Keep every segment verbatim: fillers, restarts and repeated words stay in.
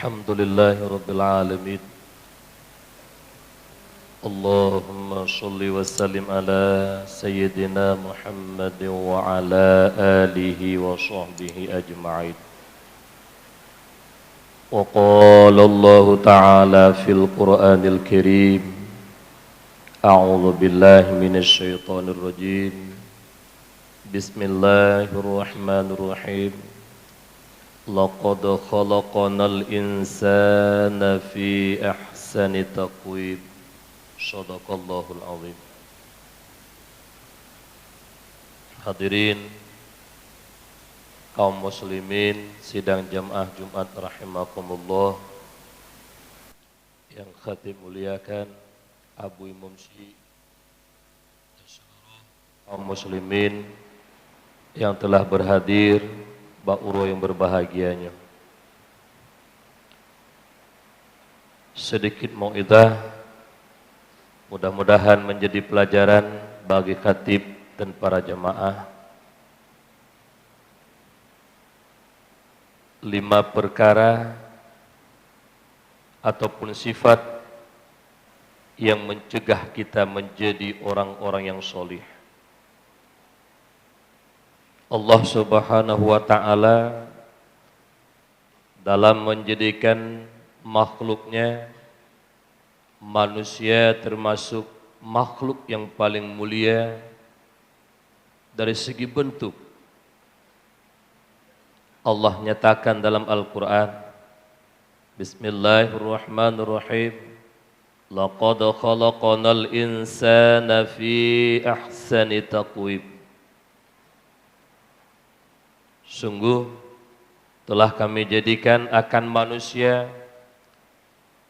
Alhamdulillahirabbil alamin. Allahumma shalli wa sallim ala sayyidina Muhammadin wa ala alihi wa sahbihi ajma'in. Wa qala Allahu ta'ala fil Qur'anil Karim, a'udzu billahi minasy syaithanir rajim. Bismillahirrahmanirrahim. Laqad khalaqnal insana fi ahsani taqwim. Shadaqallahul azim. Hadirin kaum muslimin sidang jamaah Jumat rahimakumullah, yang khatib muliakan, Abu Imum Syik, dan seluruh kaum muslimin yang telah berhadir bak uroe yang berbahagia nyoe. Sedikit mau'izah, mudah-mudahan menjadi pelajaran bagi khatib dan para jamaah. Lima perkara ataupun sifat yang mencegah kita menjadi orang-orang yang solih. Allah Subhanahu wa Ta'ala dalam menjadikan makhluknya, manusia termasuk makhluk yang paling mulia dari segi bentuk. Allah nyatakan dalam Al-Quran, Bismillahirrahmanirrahim. Laqad khalaqnal insana fi ahsani taqwim. Sungguh telah Kami jadikan akan manusia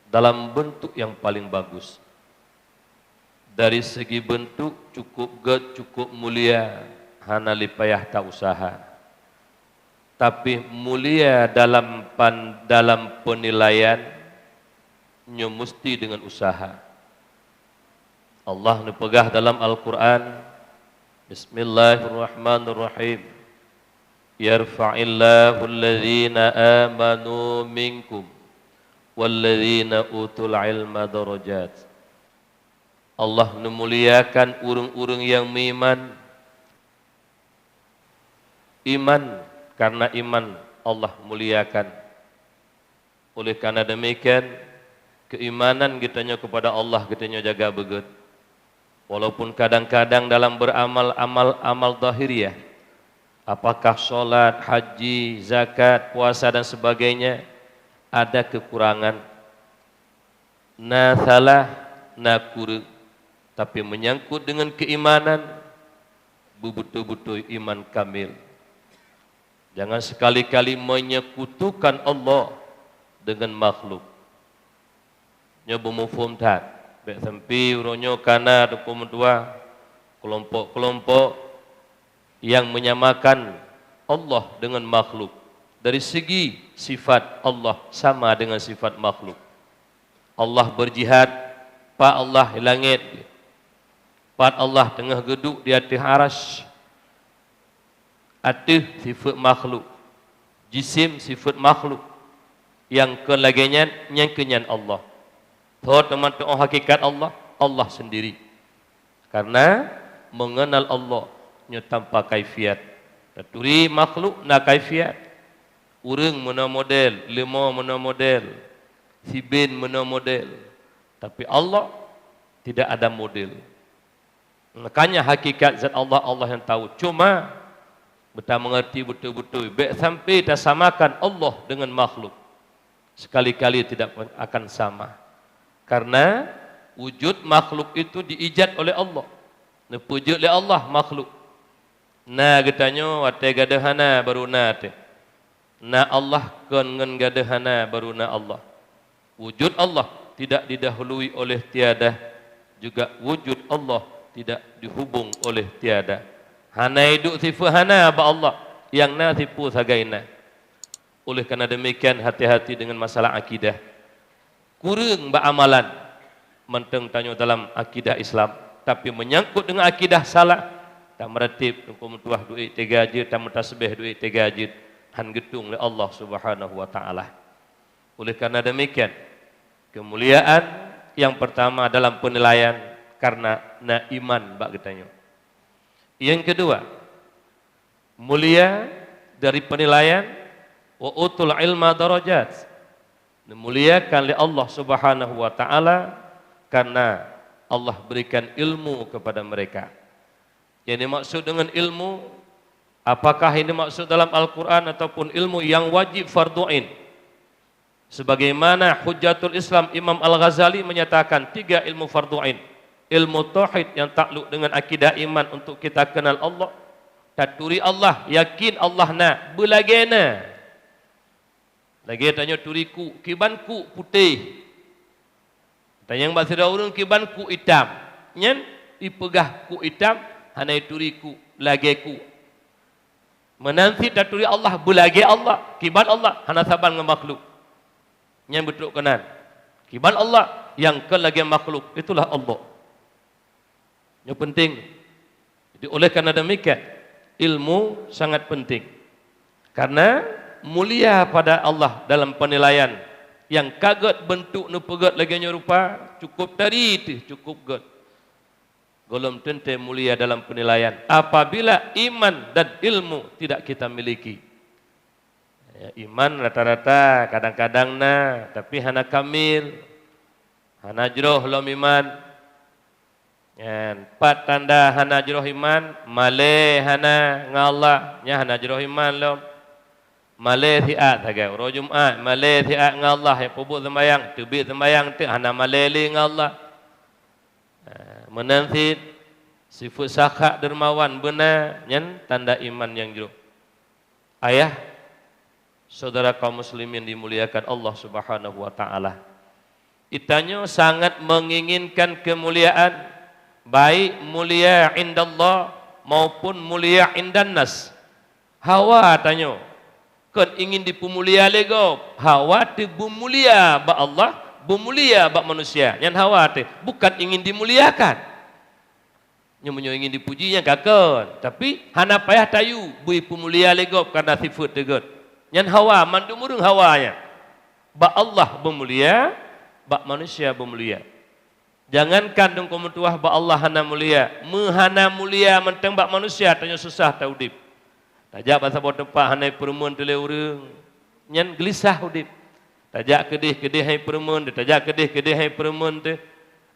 dalam bentuk yang paling bagus. Dari segi bentuk cukup gét, cukup mulia, hana lé payah ta-usaha. Tapi mulia dalam pan-, dalam penilaian, nyoe musti deungon usaha. Allah neupeugah dalam Al-Quran, Bismillahirrahmanirrahim. Yarfa'illahu alladhina amanu minkum walladhina utul ilma darajat. Allah neumuliakan ureuëng-ureuëng nyang meuiman. Iman, karena iman Allah muliakan. Oleh karena demikian, keimanan geutanyoe kepada Allah geutanyoe jaga beugét. Walaupun kadang-kadang dalam beramal, amal-amal zahiriah, apakah salat, haji, zakat, puasa dan sebagainya, ada kekurangan, na salah, na kureueng, tapi menyangkut dengan keimanan, beubeutôi-beutôi iman kamil. Jangan sekali-kali menyekutukan Allah dengan makhluk. Nyoe beumuphom that. Bék sampai uroe nyoe kana teungku meutuah, kelompok-kelompok yang menyamakan Allah dengan makhluk. Dari segi sifat Allah sama dengan sifat makhluk. Allah berjihad, pat Allah di langét. Pat Allah teungoh geuduek di ateueh Arasy. Ateueh sifeuet makhluk, jisim sifeuet makhluk, nyang kon lagée nyan, nyang keu nyan Allah. Tho teuma teuoh hakikat Allah, Allah sendiri. Karena mengenal Allah nyoe tanpa kaifiat. Taturi makhluk na kaifiat. Ureuëng meunoe model, leumô meunoe model, siben meunoe model. Tapi Allah tidak ada model. Makanya hakikat zat Allah, Allah yang tahu. Cuma, beuta mengerti beutôi-beutôi, bék sampai tasamakan Allah dengan makhluk. Sekali-kali tidak akan sama. Karena wujud makhluk itu diijat oleh Allah. Neupeujeuet lé Allah makhluk. Na geutanyoe watée gadôh hana baru na teuh. Na Allah kon ngon gadôh hana baru na Allah. Wujud Allah tidak didahului oleh tiada, juga wujud Allah tidak dihubung oleh tiada. Hana iduek sifeuet hana bak Allah, nyang na sifeuet sagai na. Oleh karena demikian, hati-hati dengan masalah akidah. Kureueng bak amalan, mantong tanyoe dalam akidah Islam. Tapi menyangkut dengan akidah salah, tameuratéb teungku meutuah duek teuga jeuet, tameutasbih duek teuga jeuet, han geutueng lé Allah Subhanahu wa Ta'ala. Oleh karena demikian, kemuliaan yang pertama dalam penilaian karena na iman bak geutanyoe. Yang kedua, mulia dari penilaian, wa utul ilma darajat. Dimuliakan lé Allah Subhanahu wa Ta'ala karena Allah berikan ilmu kepada mereka. Yang dimaksud dengan ilmu, apakah ini maksud dalam Al-Quran ataupun ilmu yang wajib fardu ain? Sebagaimana Hujjatul Islam Imam Al-Ghazali menyatakan tiga ilmu fardu ain. Ilmu tauhid yang takluk dengan akidah iman untuk kita kenal Allah. Taturi Allah, yakin Allah na, beulagée na. Lagée tanyoe turi kuk, kiban kuk putéh. Tanyong bak sidroe ureuëng kiban kuk itam. Nyan ipeugah kuk itam, hana ituri kuk, lagée kuk. Meunan cit taturi Allah, beulagée Allah, kiban Allah, hana saban ngon makhluk. Nyan beutrok keunan. Kiban Allah nyang kon lagée makhluk, itulah Allah. Nyoe penting. Jadi, oleh karena demikian, ilmu sangat penting. Karena mulia pada Allah dalam penilaian nyang ka gét bentuk neupeugét lagée nyoe rupa, cukup tari teuh, cukup gét. Gohlom teuntée mulia dalam penilaian apabila iman dan ilmu tidak kita miliki. Ya, iman rata-rata kadang-kadang na, tapi hana kamil, hana jroh lom iman. Nyan, pat tanda hana jroh iman, malée hana ngon Allah, nyan hana jroh iman lom. Malée siat sagai uroe Jumat, malée siat ngon Allah, ya peubuet sembahyang, teubiet sembahyang teuk hana malée lé ngon Allah. Ha, meunan cit sifeuet sakhak dermawan beuna, nyan tanda iman nyang jroh. Ayah, saudara kaum muslimin dimuliakan Allah Subhanahu wa Ta'ala. Geutanyoe sangat menginginkan kemuliaan, baik mulia indallah maupun mulia indannas. Hawa tanyoe kon ingin dipeumulia lé gob, hawa teuh beumulia bak Allah, beumulia bak manusia. Nyan hawa teuh, bukan ingin dimuliakan. Nyoe meunyoe ingin dipuji, nyan ka kon, tapi hana payah tayue beu peumulia lé gob karena sifeuet teuh gét. Nyan hawa, mandum ureuëng hawa nyan. Bak Allah beumulia, bak manusia beumulia. Jangankan dungkon meutuwah bak Allah hana mulia, meuhana mulia mantong bak manusia tanyoe susah taudeb. Tajak bak saboh teumpat hana ipeureumeun teuh lé ureuëng, nyan geulisah udeb. Tajak keudeh-keudeh hai peureumeun teuh, tajak keudeh-keudeh hai peureumeun teuh.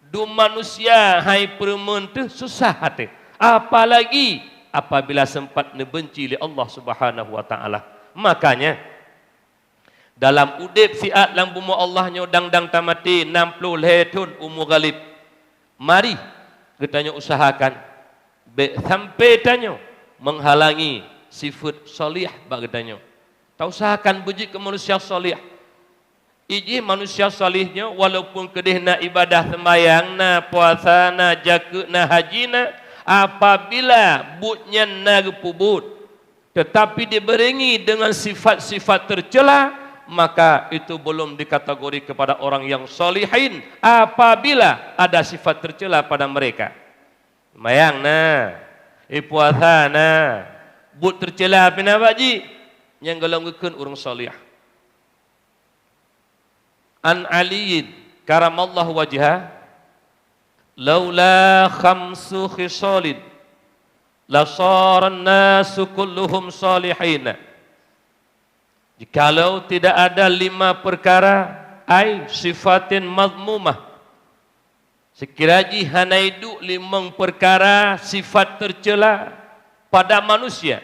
Dum manusia hai peureumeun teuh susah até, apalagi apabila sempat neubenci lé Allah Subhanahu wa Ta'ala. Makanya, dalam udeb siat lam bumoe Allah nyoe dang-dang tamaté nam ploh lhée thon umu ghalib, mari geutanyoe usahakan bék sampai tanyoe menghalangi sifeuet salih bak geutanyoe. Tausahakan beujeuet keu manusia salih. Ijih manusia salih nyoe walaupun keudeh na ibadah seumayang, na puasa, na jakeuet, na haji na, apabila buet nyan na geupeubuet, tetapi dibeurengi dengan sifat-sifat tercela, maka itu belum dikategori kepada orang yang salihin apabila ada sifat tercela pada mereka. Mayang na, eh, puasa na, buet tercela pih na bak jih, nyang golom geukheun ureuëng salih. An Aliyin karamallahu wajha, laula khamsu khisalin lasaran nasu kulluhum salihina. Jikalau tidak ada lima perkara, ai sifatin madhmumah, sekira jih hana iduek limong perkara sifat tercela pada manusia,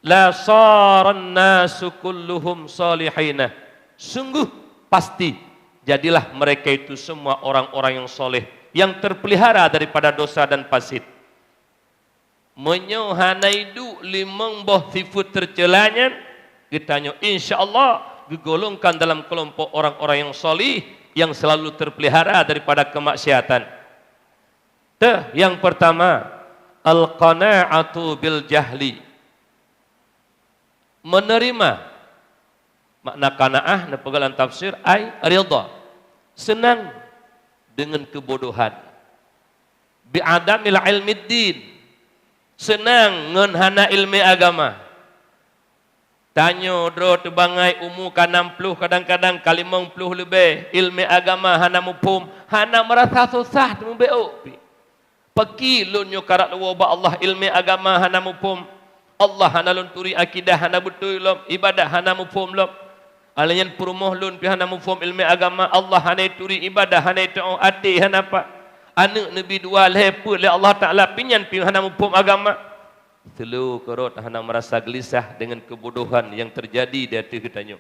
la saran nasu kulluhum salihina. Sungguh pasti jadilah mereka itu semua orang-orang yang soleh, yang terpelihara daripada dosa dan pasit. Meunyoe hana iduek limong boh sifeuet tercela nyan, geutanyoe insya Allah geugolongkan dalam keulompok orang-orang yang solih yang selalu terpelihara daripada kemaksiatan. Teuh, yang pertama, al-qana'atu bil jahli. Menerima. Makna qanaah neupeugah lam tafsir ai ridha. Senang dengan kebodohan. Bi adamil ilmiddin. Senang ngon hana ilmu agama. Tanyoe droe teubangai umu ka nam ploh, kadang-kadang ka limong ploh leubeh, ileumèe agama hana muphom, hana meurasa susah teumeubeuet pih. Pakri lôn nyoe karap luwoe bak Allah, ileumèe agama hana muphom, Allah hana lôn turi, akidah hana beutôi lom, ibadah hana muphom lom. Alèh nyan peurumoh lôn pih hana muphom ileumèe agama, Allah hana turi, ibadah hana teu'oh, até hana pat. Aneuk neubi dua lhèe peuet lé Allah Taala, pih nyan pih hana muphom agama. Seulô keurot hana meurasa geulisah deungon keubodohan nyang teujadi di ateueh geutanyoe.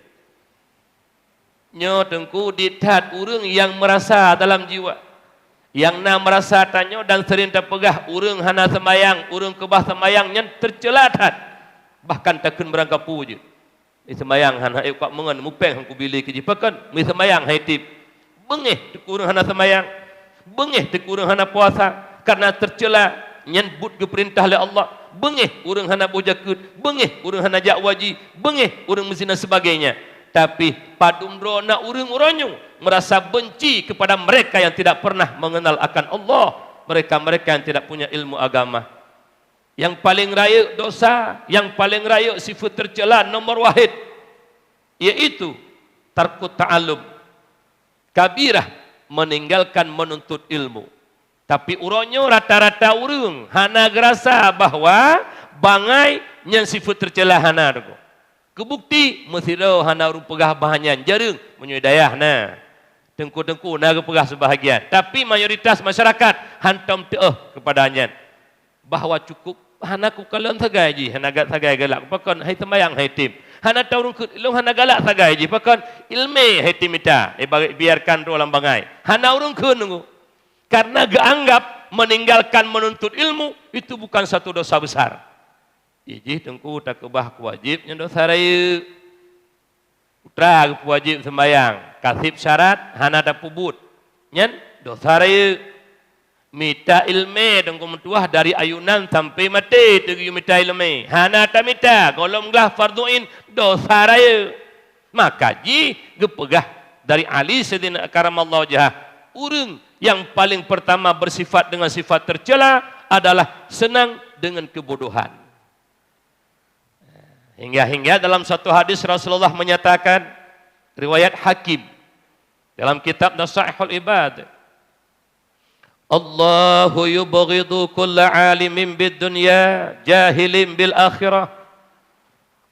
Nyoe Teungku, di that ureuëng nyang meurasa dalam jiwa, nyang na meurasa tanyoe dan seuring tapeugah, ureuëng hana seumayang, ureuëng keubah seumayang nyan teucela that. Bahkan takheun meurangkapeue jeuet. Meuseumayang hana ék kuat meungon, mupéng han kubili keu jih pakon, meuseumayang hai tiep. Beungéh teuku ureuëng hana seumayang, beungéh teuku ureuëng hana puasa, kareuna teucela nyan buet geupeurintah lé Allah. Beungéh ureuëng hana boh jakeuet, beungéh ureuëng hana jak waji, beungéh ureuëng meuzina, sebagainya. Tapi padum droe na ureuëng uroe nyoe meurasa benci kepada mereka yang tidak pernah mengenal akan Allah, mereka-mereka yang tidak punya ilmu agama. Nyang paleng rayeuk dosa, nyang paleng rayeuk sifeuet teucela nomor wahid, yaitu tarkut ta'allum. Kabirah, meninggalkan menuntut ilmu. Tapi uroe nyoe rata-rata ureuëng hana geurasa bahwa bangai nyan sifeuet teucela, hana deungoe. Keubukti, meusidroe hana ureuëng peugah bah nyan, jareueng meunyoe dayah na. Teungku-teungku na geupeugah seubahagian, tapi mayoritas masyarakat hántom teu'oh keupada nyan. Bahwa cukup hana kukalon sagai jih, hana gat sagai galak pakon, hai seumayang hai tiep. Hana tao ureuëng kheun, ilôn hana galak sagai jih pakon, ileumèe hai tiep mita, ibarat biarkan droe lam bangai. Hana ureuëng kheun nunggu. Karena geuanggap meninggalkan menuntut ilmu itu bukan satu dosa besar. Jih, jih Teungku takeubah keu wajéb nyan dosa rayeuk. Putra geupeuwajéb seumayang, ka seb syarat hana tapeubuet, nyan dosa rayeuk. Mita ileumèe Teungku meutuwah dari ayunan sampai maté teugeuyue mita ileumèe, hana tamita gohlom glah fardhu ain, dosa rayeuk. Maka jih geupeugah dari Ali Saidina karamallahu wajhah, ureuëng nyang paleng peurtama beusifat deungon sifat teucela adalah seunang deungon keubodohan. Hingga-hingga dalam satu hadis Rasulullah menyatakan, riwayat Hakim dalam kitab Nasaihul Ibad, "Allahu yubghidu kulla alimin bid dunya, jahilin bil akhirah."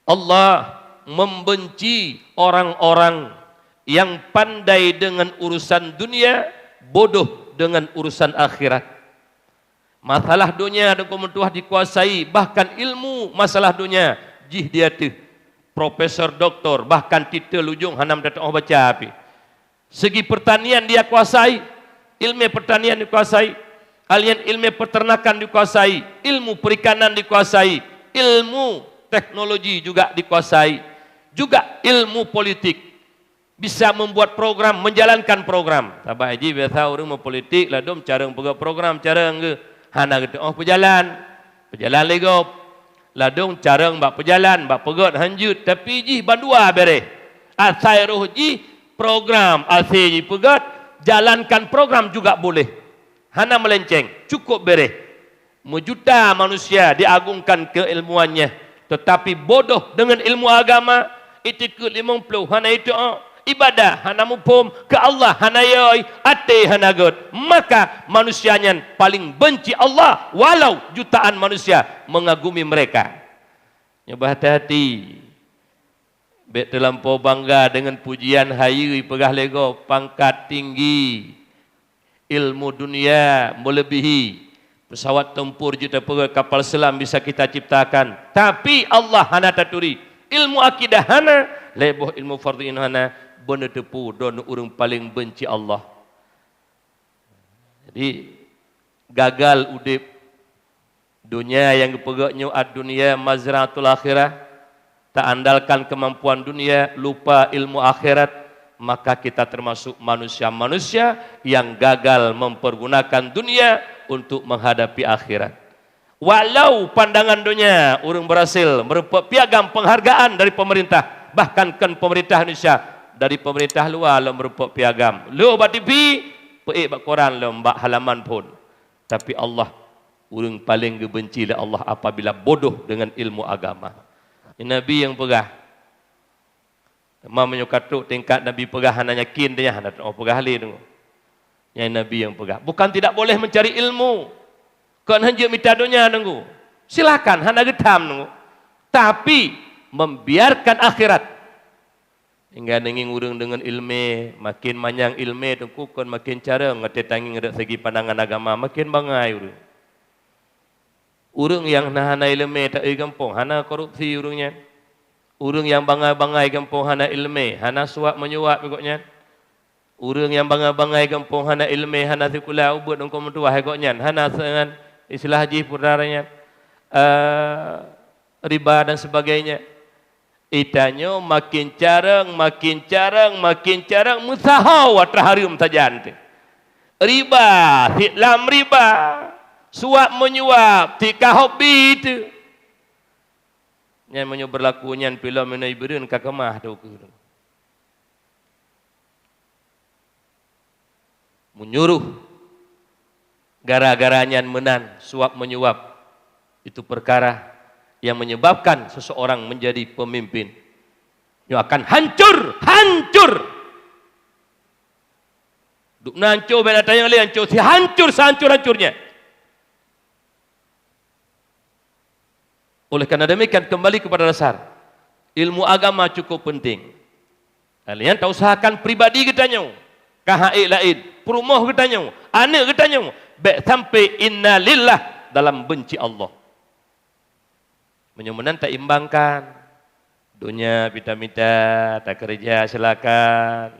Allah membenci orang-orang yang pandai dengan urusan dunia, bodoh dengan urusan akhirat. Masalah donya Teungku meutuwah dikuasai, bahkan ilmu masalah donya jih di ateueh. Profesor, doktor, bahkan titel ujong hana meuteu'oh baca pih. Segi pertanian dia kuasai, ilmu pertanian dikuasai, alèh nyan ilmu peternakan dikuasai, ilmu perikanan dikuasai, ilmu teknologi juga dikuasai, juga ilmu politik. Bisa membuat program, menjalankan program. Sabab jih biasa ureuëng meupolitik ladôm carông peugöt program, carông geuh hana geuteu'oh peujalan. Peujalan lé gob. Ladôm carông bak peujalan, bak peugöt han jeuet, tapi jih bandua béréh. Asai roh jih program, asai jih peugöt, jalankan program juga boleh. Hana meulenceng, cukup béréh. Meujuta manusia diagungkan keilmuannya, tetapi bodoh dengan ilmu agama, itikeuet limong ploh hana iteu'oh, ibadah hana muphom, keu Allah hana yö, até hana göt. Maka manusia nyan paling benci Allah, walau jutaan manusia mengagumi mereka. Nyoe bah hati-hati. Bék teulampau bangga deungon pujian hayeue peugah lé gob, pangkat tinggi, ilmu dunia meulebihi, pesawat tempur jeuet tapeugöt, kapal selam bisa kita ciptakan, tapi Allah hana taturi, ilmu akidah hana, lhèe boh ilmu fardhu ain hana, beuneuteupeu droeneuh ureuëng paleng benci Allah. Jadi, gagal udeb. Dunia nyang geupeugöt nyoe, "Ad-dunya mazra'atul akhirah", taandalkan keumampuan dunia, lupa ilmu akhirat, maka kita termasuk manusia-manusia yang gagal mempergunakan dunia untuk menghadapi akhirat. Walau pandangan donya ureuëng berhasil meureumpok piagam penghargaan dari pemerintah, bahkan kon pemerintah Indonesia, dari pemerintah luwa lom meureumpok piagam. Lheueh bak T V, peuék bak koran lom bak halaman phon. Tapi Allah, ureuëng paleng geubenci lé Allah apabila bodoh dengan ilmu agama. Nabi nyang peugah, Teuma meunyoe ka trok tingkat Nabi peugah hana yakin, dia hana teupeugah lé deungoe. Nyan Nabi nyang peugah. Bukan tidak boleh mencari ilmu. Kon hanjeuet mita donya deungoe. Silakan, hana geutham deungoe. Tapi, membiarkan akhirat. Hingga neungieng ureuëng deungon ilmé, makin manyang ilmé teungku kon makin carông, ngon tangieng rot segi pandangan agama, makin bangai ureuëng. Ureuëng nyang na hana ileumé ta-, i gampông, hana korupsi ureuëng nyan. Ureuëng nyang bangai-bangai gampông hana ileumé, hana suap menyuap gobnyan. Ureuëng nyang bangai-bangai gampông hana ileumé, hana sikula ubeut engkau meutuah gobnyan, hana seungan istilah jih pudara nyan, eh, riba dan sebagainya. Itanyoe makin carông, makin carông, makin carông, meusaho atra hareuem sajan teuh. Riba, sit lam riba, suap menyuap, sit ka hobi teuh. Nyan meunyoe beurlaku nyan, pih lom meunoe beureuen ka keumah teuh keu. Menyuruh gara-gara nyan meunan suap menyuap, itu perkara yang menyebabkan seseorang menjadi pemimpin. Nyoe akan hancur, hancur. Dubna hancô bèk na tanyong lé, hancô, si hancur, sehancur-hancurnya. Oleh karena demikian, kembali kepada dasar. Ilmu agama cukup penting. Kalian ta usahakan pribadi geutanyoe, ka han ék laén, peurumoh geutanyoe, aneuk geutanyoe, bèk sampai inna lillah dalam benci Allah. Meunyoe meunan taimbangkan, donya mita-mita, takeureuja silakan.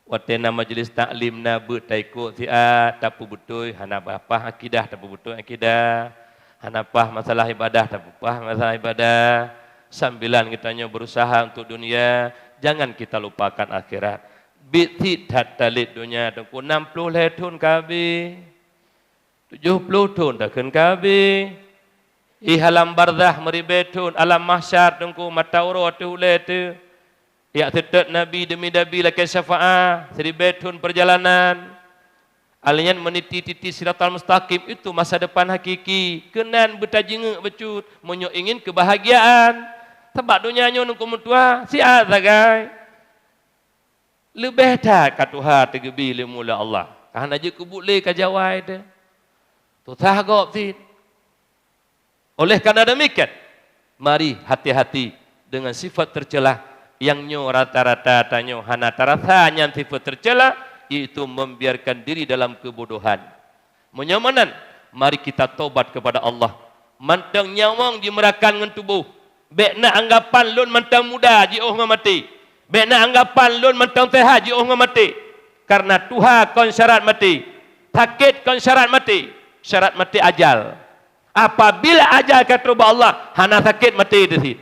Watèe na majlis taklim na beuet taikot siat, tapeubeutôi, hana paih akidah, tapeubeutôi akidah, hana paih masalah ibadah, tapeupah masalah ibadah. Sambilan geutanyoe berusaha untuk dunia, jangan kita lupakan akhirat. Biet cit that talét donya teungku, nam ploh lhèe thôn ka habéh, tujoh ploh thôn takheun ka habéh. Di alam barzakh meuribèe thôn, alam mahsyar teungku mata uroe ateueh ulèe teuh. Jak seutôt Nabi demi Nabi lakèe syafaat, siribèe thôn peurjalanan. Alèh nyan meuniti-titi Siratal Mustaqim, itu masa depan hakiki. Keunan beutajeungeuk bacut meunyoe ingin keubahgiaan. Sabab donya nyoe neukeu meutuah, siat sagai. Leubeh that ka tuha teugeubi lé mula Allah. Ka hana jeuet keubuet lé ka jawai teuh. Susah gob cit. Oleh karena demikian, mari hati-hati dengan sifat tercela yang nyoe rata-rata tanyoe hana tarasa nyan sifat tercela, yaitu membiarkan diri dalam kebodohan. Meunyoe meunan, mari kita tobat kepada Allah. Mantong nyawöng jimeurakan ngon tuboh. Bèk na anggapan lôn mantong muda jiôh ngon maté. Bèk na anggapan lôn mantong seuhat jiôh ngon maté. Karena tuha kon syarat maté. Sakét kon syarat maté. Syarat maté ajal. Apabila ajal ka trok bak Allah, hana sakét maté teuh cit.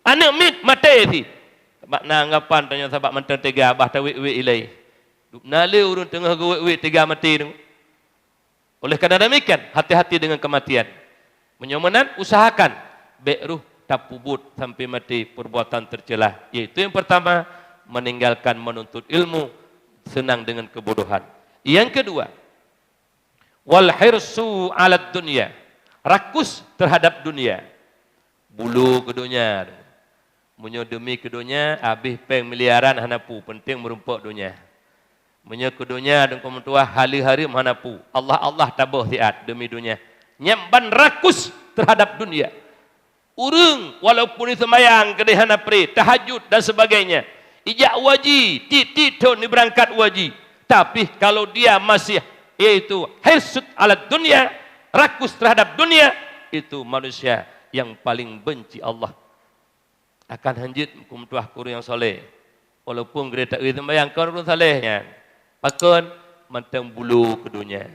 Aneuk miet maté cit. Sabab na anggapan tanyoe sabab mantong teuga bah tawét-wét ilèe. Na lé ureuëng teungoh geuwét-wét teuga maté teungku. Oleh karena demikian, hati-hati dengan kematian. Meunyoe meunan, usahakan bèk rôh tapeubuet sampai maté perbuatan tercela, yaitu yang pertama, meninggalkan menuntut ilmu, senang dengan kebodohan. Yang kedua, wal hirsu 'alad dunya, rakus terhadap dunia. Bulo keu donya. Meunyoe demi keu donya, habéh péng miliaran hana peue, penting meurumpok donya. Meunyoe keu donya, teungku meutuah, haleue hareuem hana peue, Allah-Allah taböh siat demi donya. Nyan ban rakus terhadap dunia. Ureuëng walaupun jiseumbayang keudeh hana pré, tahajud dan sebagainya, ijak u haji, tiep-tiep thôn jibeurangkat u haji, tapi kalau dia masih, yaitu hirsut 'alad dunya, rakus terhadap dunia, itu manusia yang paling benci Allah. Akan hanjeuet keu meutuah keu ureuëng nyang saleh. Walaupun geureutak geuseumayang kon ureuëng saleh nyan. Pakon? Mantong bulo keu donya.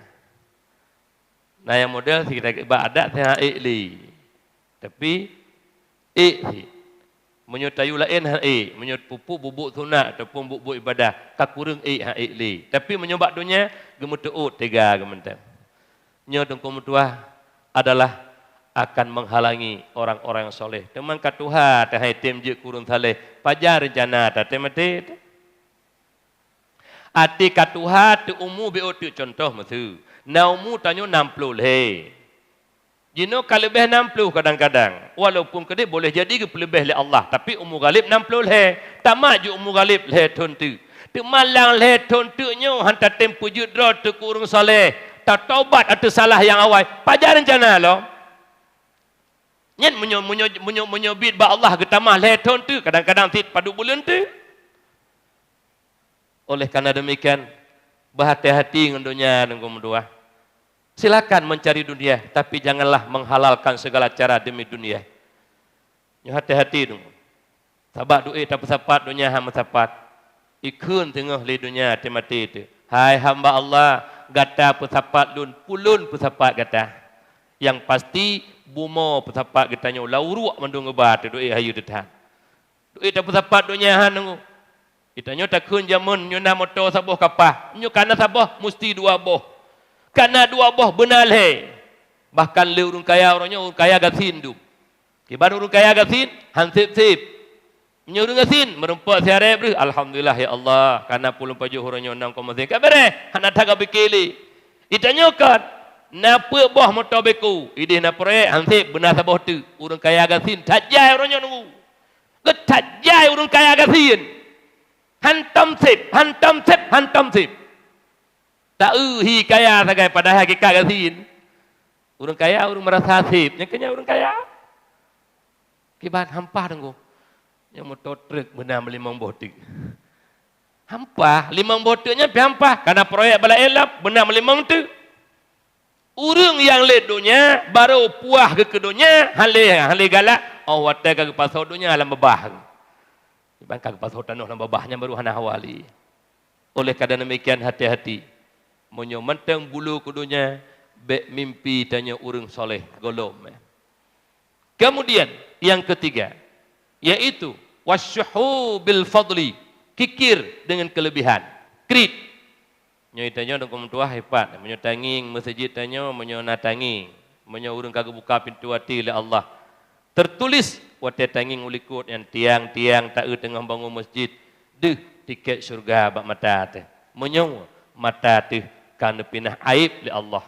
Na nyang model sikitai ibadat hana ék lé. Tapi ék cit. Meunyoe tayue laén hana ék, meunyoe pupuk bubuet sunat ataupun bubuet ibadah, ka kureueng ék hana ék lé. Tapi meunyoe bak donya, geumeuteuôt teuga geuh mantong. Nyoe teungku meutuah adalah akan menghalangi orang-orang yang soleh. Teuma ka tuha teuh hai tem jeuet keu ureuëng saleh, pajan reuncana tatem maté teuh. Até ka tuha teuh umu bék teuk contoh meusu. Na umu tanyoe nam ploh lhée. Jinoe ka leubeh nam ploh kadang-kadang. Walaupun keudeh boleh jadi geupeuleubeh lé Allah, tapi umu ghalib nam ploh lhée. Tamat ju umu ghalib lhée thon teuk. Teuma lam lhée thon teuk nyoe han tatem peujeuet droe teuh keu ureuëng saleh, tatobat ateueh salah nyang awai. Pajan reuncana lom? Nyan meunyoe, meunyoe, meunyoe, meunyoe biet bak Allah geutamah lhée thon teuk, kadang-kadang cit padub buleuen teuk. Oleh karena demikian, berhati-hati ngon donya, ngon meutuah. Silakan mencari dunia, tapi janganlah menghalalkan segala cara demi dunia. Nyoe hati-hati tu. Sabab duek tapeusapat, donya han meusapat. Ikheun teungoh lé donya teumaté teuh. Hai hamba Allah, gata peusapat lôn, pulôn peusapat gata. Nyang pasti, bumoe peusapat geutanyoe lam uruek mandum geuba teuh duek hayeue teuh that. Duek tapeusapat donya han nunggu. Geutanyoe takheun jamén nyoe na moto saboh kapah. Nyoe kana saboh, musti dua boh. Kana dua boh beuna lhée. Bahkan lé ureuëng kaya uroe nyoe, ureuëng kaya gasien dum. Kiban ureuëng kaya gasien, han seb-seb. Meunyoe ureuëng gasien, meurumpok siareb deuh, alhamdulillah ya Allah, kana pulôn pajoh uroe nyoe nam koma seb. Ka beureh, hana that ka pike lé. Geutanyoe kon, na peuet boh moto beko, ideh na proyek, han seb, beuna saboh teuk. Ureuëng kaya gasien, that jai uroe nyoe nunggu. Geuthat jai ureuëng kaya gasien. Hantom seb, hantom seb, hantom seb. Taeu hi kaya sagai padahai hakikat gasien. Ureuëng kaya ureuëng meurasa seb, nyang keunyan ureuëng kaya. Kiban hampah deungoe. Nyang moto truk beuna meulimong boh teuk. Hampah, limong boh teuk nyan pih hampah. Kana proyek balaén lam beuna meulimong teuk. Ureuëng nyang lé donya, barô puah geuh keu donya, han lé, han lé galak, oh watée ka geupasoe donya lam babah. Iban ka geupasoe tanoh lam babah nyan barô hana hawa lé. Oleh karena demikian, hati-hati. Meunyoe mantong bulo keu donya, bék mimpi tanyoe ureuëng soleh, gohlom, eh. Kemudian, yang ketiga, yaitu wasyuhu bil fadli, kikir dengan kelebihan, kriet. Nyoe tanyoe dong meutuah hebat, meunyoe tangieng meuseujid tanyoe, meunyoe na tangieng, meunyoe ureuëng ka geubuka pintoe até lé Allah. Tertulis watée tangieng u likot nyan tiang-tiang taeu teungoh bangun meuseujid, deuh tiket syeuruga bak mata teuh. Meunyoe mata teuh ka neupinah aéb lé Allah.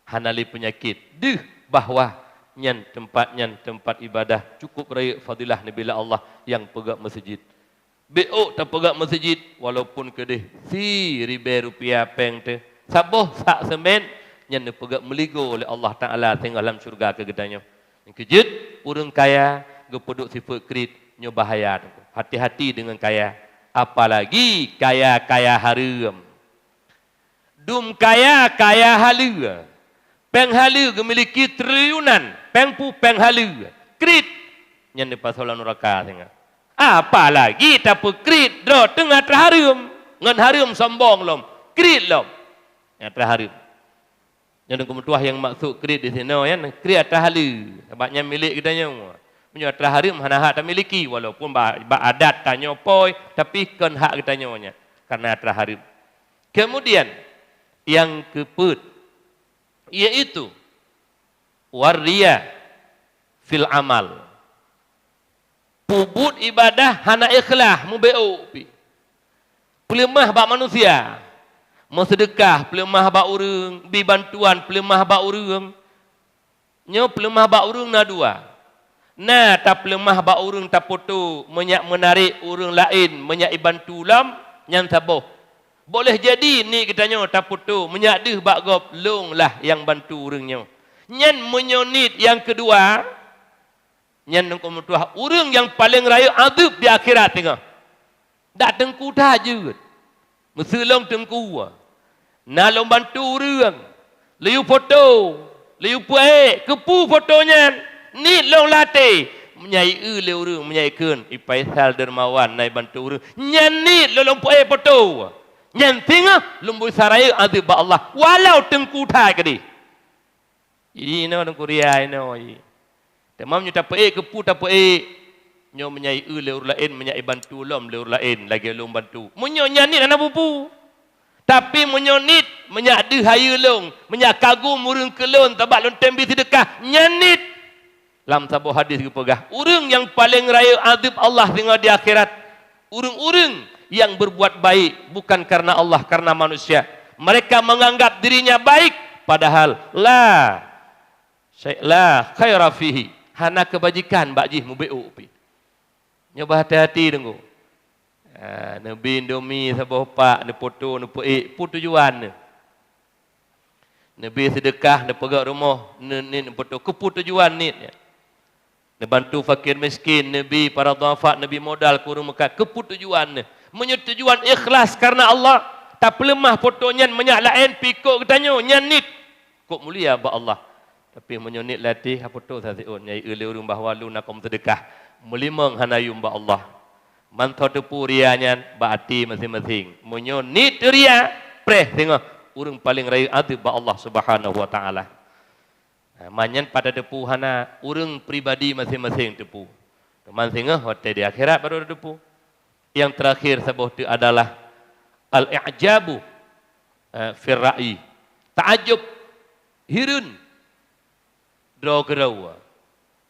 Hana lé peunyakét, deuh bahwa nyan teumpat nyan teumpat ibadah cukup rayeuk fadilah neubila Allah nyang peugét meuseujid. Bék ôk tapeugét meuseujid walaupun keudeh siribée rupiah péng teuh, saboh sak seumén nyan neupeugét meuligoe lé Allah Taala singoh lam syeuruga keu geutanyoe. Nyang keujeuet, ureuëng kaya geupeuduek sifeuet kriet nyoe bahaya teuh. Hati-hati deungon kaya, apalagi kaya-kaya hareuem. Dum kaya, kaya haleue. Péng haleue geumiliki triliunan, péng pu péng haleue. Kriet nyan dipasoe lam nuraka singoh. Apalagi tapeukriet droe teungoh atra hareuem, ngon hareuem sombong lom, kriet lom. Nyan atra hareuem. Nyan keuh meutuah nyang maksud kriet di sinoe nyan, kriet atra haleue. Sabab nyan milék geutanyoe. Meunyoe atra hareuem hana hak tamiliki, walaupun ba-, bak adat tanyoe poi, tapi kon hak geutanyoe nyan, karena atra hareuem. Kemudian, nyang keupeuet, yaitu warriya fil amal. Peubuet ibadah hana ikhlas, mubeuôk pih. Peuleumah bak manusia, meuseudeukah peuleumah bak ureuëng, bi bantuan peuleumah bak ureuëng. Nyoe peuleumah bak ureuëng na dua. Na tapeuleumah bak ureuëng tapoto meunyak meunarek ureuëng laén meunyak ibantu lom, nyan saboh. Boleh jadi niet geutanyoe tapoto meunyak deuh bak gob lôn lah nyang bantu ureuëng nyoe. Nyan meunyoe niet nyang keudua, nyan ngon meutuah ureuëng nyang paleng rayeuk azeub di akhirat teungoh. Dak teungku that jeuet. Meuseulong teungku. Na lôn bantu ureuëng. Lôn yue poto. Lôn yue peuék. Keupeue poto nyan? Niet lôn lam até. Meunyoe ieu lé ureuëng, meunyoe ikheun, i Faisal dermawan na ibantu ureuëng. Nyan niet lôn, lôn peuék poto. Nyan singoh lôn beusa rayeuk azeub bak Allah. Walau teungku that keudeh. Jadi, inoe Teungku Ria, inoe. Teuma meunyoe tapeuék, keupeue tapeuék? Nyoe meunyoe ieu lé ureuëng laén, meunyoe ibantu lom lé ureuëng laén, lagée lôn bantu. Meunyoe nyan niet hana peue-peue. Tapi meunyoe niet, meunyoe deuh hayeue lôn, meunyoe kagum ureuëng keu lôn, sabab lôn tem bi seudeukah, nyan niet. Lam saboh hadis geupeugah, ureuëng nyang paleng rayeuk azeub Allah singoh di akhirat, ureuëng-ureuëng yang berbuat baik bukan karena Allah, karena manusia. Mereka menganggap dirinya baik, padahal la. Syai-, la khaira fihi. Hana keubajikan bak jih mubi'uk pih. Nyoe bah hati-hati deungoe. Ah, neubi Indomie saboh pak, neupoto, neupeuék, peue tujuan neuh? Neubi seudeukah, neupeugöt rumoh, ne-, nit neupoto, keupeue tujuan nit nyan? Neubantu fakir miskin, neubi para dhuafa, neubi modal keu ureuëng meukat, keupeue tujuan neuh? Meunyoe tujuan ikhlas kareuna Allah, tapeuleumah poto nyan meunyak laén pih ikot geutanyoe, nyan nit. Kok mulia bak Allah. Tapi meunyoe nit latih, hana poto saseun, nyai eu lé ureuëng bahwa lôn na keu meuseudeukah. Meulimong hana yum bak Allah. Mantong teupeu ria nyan bak até maséng-maséng. Meunyoe nit ria, preh singoh ureuëng paleng rayeuk adeueb bak Allah Subhanahu wa Taala. Ha, manyan pat teupeu hana, ureuëng pribadi maséng-maséng teupeu. Teuma singoh watée di akhirat baru teupeu. Yang terakhir saboh teuk adalah al-i'jabu, eh, fir ra'yi. Taajub, hireuen, droe keudroe.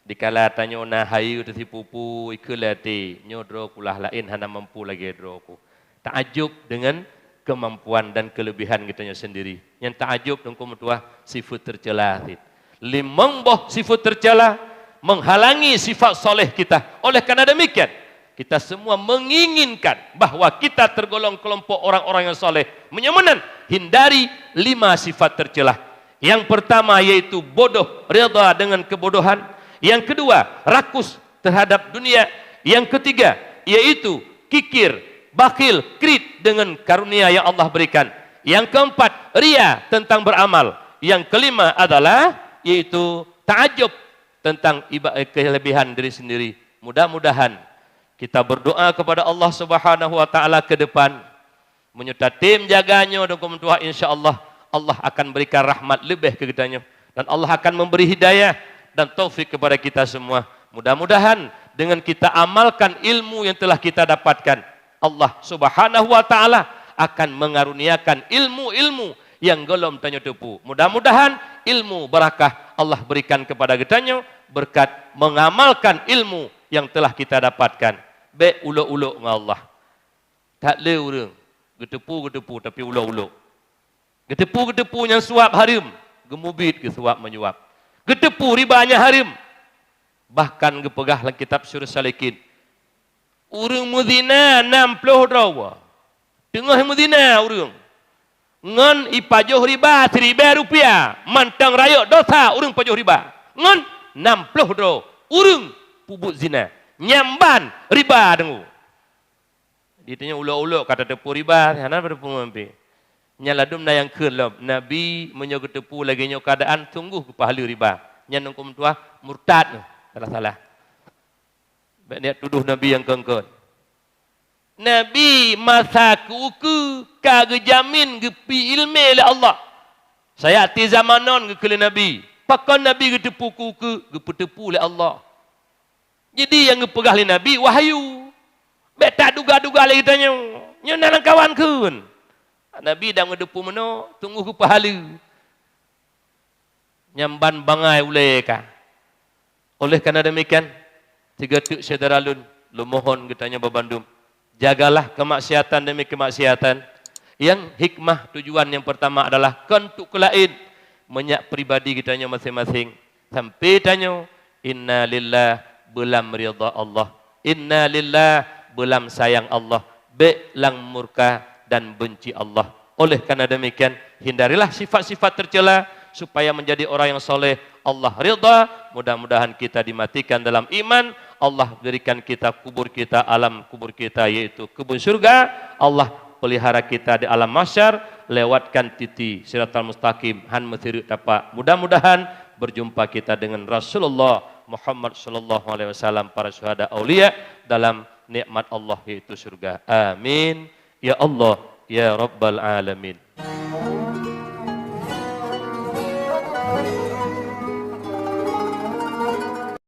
Dikala tanyoe na hayeue teusipu-pu, ikheun lé até, nyoe droe ku lah laén hana mampu lagée droe ku. Taajub dengan kemampuan dan kelebihan geutanyoe sendiri. Nyang taajub teungku meutuah sifat tercela cit. Limong boh sifat tercela menghalangi sifat soleh kita. Oleh karena demikian, kita semua menginginkan bahwa kita tergolong kelompok orang-orang yang soleh. Meunyoe meunan, hindari lima sifat tercela. Yang pertama yaitu bodoh, reda dengan kebodohan. Yang kedua, rakus terhadap dunia. Yang ketiga, yaitu kikir, bakhil, kriet dengan karunia yang Allah berikan. Yang keempat, ria tentang beramal. Yang kelima adalah yaitu taajub tentang iba-, kelebihan diri sendiri. Mudah-mudahan kita berdoa kepada Allah Subhanahu wa Taala ke depan. Meunyoe tatem jaga nyoe, teungku meutuah, insya Allah, Allah akan berikan rahmat leubeh keu geutanyoe. Dan Allah akan memberi hidayah dan taufik kepada kita semua. Mudah-mudahan dengan kita amalkan ilmu yang telah kita dapatkan, Allah Subhanahu wa Taala akan mengaruniakan ilmu-ilmu yang golom tanyoe teupeu. Mudah-mudahan ilmu barakah Allah berikan kepada geutanyoe berkat mengamalkan ilmu yang telah kita dapatkan. Bék ulok-ulok ngon Allah. That le ureuëng geuteupu-geuteupu tapi ulok-ulok. Geuteupu-geuteupu nyang suap hareuem, geumubiet keu suap meuyuap. Geuteupu riba nyang hareuem. Bahkan geupeugah lam kitab Sirus Salikin, ureuëng meuzina nam ploh droe. Teungoh meuzina ureuëng ngon ipajoh riba siribée rupiah, mantong rayeuk dosa ureuëng pajoh riba. Ngon nam ploh droe ureuëng peubuet zina, nyang ban riba deungoe. Di tanyoe ulok-ulok ka tateupu riba, hana tateupu meupi. Nyan ladum na nyang kheun lom, Nabi meunyoe geuteupu lagée nyoe keuadaan, sunggoh geupahaleue riba. Nyan teungku meutuah murtad, salah-salah. Bék niat tudoh Nabi nyang kon-kon. Nabi masa keu ukeue ka geujamin geupeu iéleumé lé Allah. Sayati zamanon geukheun lé Nabi. Pakon Nabi geuteupu keu ukeue, geupeuteupu lé Allah. Jadi nyang geupeugah lé Nabi wahyu. Bék taduga-duga lé geutanyoe. Nyoe na lamkawan kheun. Nabi dang geuteupu meunoe, sunggoh geupahaleue. Nyang ban bangai ulée ka. Oleh karena demikian, sigoe teuk syedara lôn, lôn mohon geutanyoe babandum, jagalah kemaksiatan demi kemaksiatan. Nyang hikmah tujuan nyang pertama adalah kon teuk keu laén, meunyak pribadi geutanyoe maséng-maséng. Sampai tanyoe, inna lillah, beulam ridha Allah. Inna lillah, beulam sayang Allah. Bék lam murka dan benci Allah. Oleh karena demikian, hindarilah sifat-sifat tercela supaya menjadi orang yang soleh. Allah ridha, mudah-mudahan kita dimatikan dalam iman. Allah berikan kita kubur kita, alam kubur kita, yaitu kebun syurga. Allah pelihara kita di alam mahsyar, lewatkan titi Siratal Mustaqim, han meusireuk tapak. Mudah-mudahan berjumpa kita dengan Rasulullah Muhammad sallallahu alaihi wasallam, para syuhada aulia dalam nikmat Allah yaitu syurga. Amin. Ya Allah, ya Rabbal Alamin.